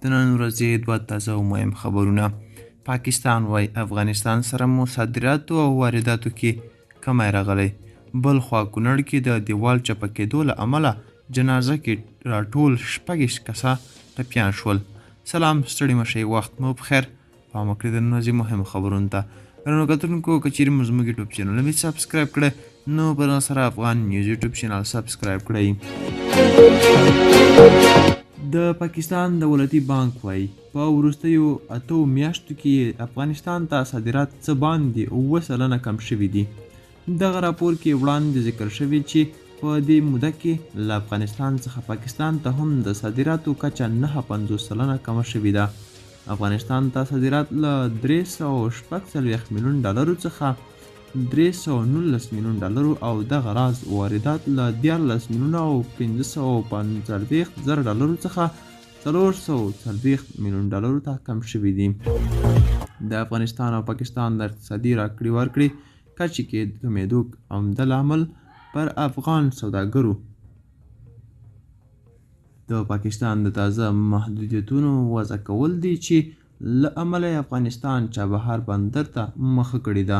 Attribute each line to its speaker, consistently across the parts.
Speaker 1: د نن ورځې دوه تازه او مهم خبرونه. پاکستان وایي افغانستان سره مو صادراتو او وارداتو کې کمی راغلی. بل خوا کونړ کې د دیوال چپه کېدو له امله جنازه کې راټول 26 کسه ټپیان شول. سلام، ستړي مشئ، وخت مو پخیر. پام وکړئ د نن ورځې مهمو خبرونو ته. ګرانو کتونکو، که چیرې مو زموږ یوټیوب چینل نه وي سبسکرایب کړی نو په ځان سره افغان نیوز یوټیوب چینل سبسکرایب کړئ. د پاکستان دولتي بانک وایي په وروستیو 8 میاشتو کې یې افغانستان ته صادرات څه باندې 7% کم شوي دي. دغه راپور کې وړاندې ذکر شوی چې په دې موده کې له افغانستان څخه پاکستان ته هم د صادراتو کچه 59% کمه شوې ده. افغانستان ته صادرات له 346 میلیون ډالرو څخه 319 میلیون ډالرو او دغه راز واردات له 13 میلیونه او 545 زره ډالرو څخه 440 میلیون ډالرو ته کم شوي دي. د افغانستان او پاکستان د اقتصادي راکړې ورکړې کچې کې د کمېدو عمده لامل پر افغان سوداګرو د پاکستان د تازه محدودیتونو وضع کول دي چې له امله یې افغانستان چابهار بندر ته مخه کړې ده.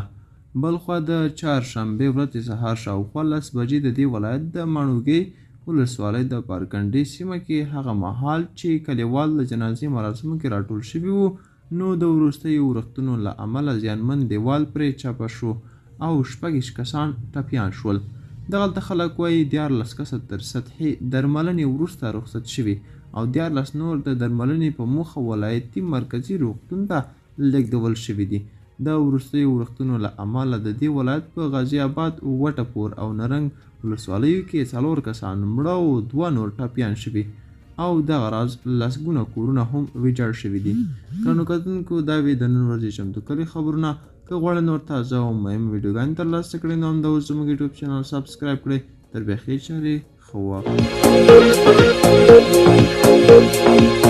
Speaker 1: بلخوا د چهارشنبې ورځې سهار شاوخوا 10 بجې د دې ولایت د ماڼوګي ولسوالۍ د پارکنډې سیمه کې هغه مهال چې کلیوال د جنازې مراسمو کې راټول شوي وو نو د وروستیو ورښتونو له امله زیانمن دیوال پرې چپه شو او 26 کسان ټپیان شول. دغلته خلک وایي 13 کسه تر سطحي درملنې وروسته رخصت شوي او 13 نور د درملنې په موخه ولایتي مرکزي روغتون ته لېږدول شوي دي. د وروستیو ورښتونو له امله د دې ولایت په غازي اباد، وټه پور او نرنګ ولسوالیو کې 4 کسان مړه او 2 نور ټپیان شوي او دغه راز لسګونه کورونه هم ویجاړ شوي دي. ګرانو کتونکو، دا وې د نن ورځې چمتو کړې خبرونه. که غواړئ نور تازه او مهم ویډیوګانې ترلاسه کړئ نو همدا اوس زموږ یوټیوب چینل سبسکرایب کړئ. تر بیا ښې چارې، ښه وخت.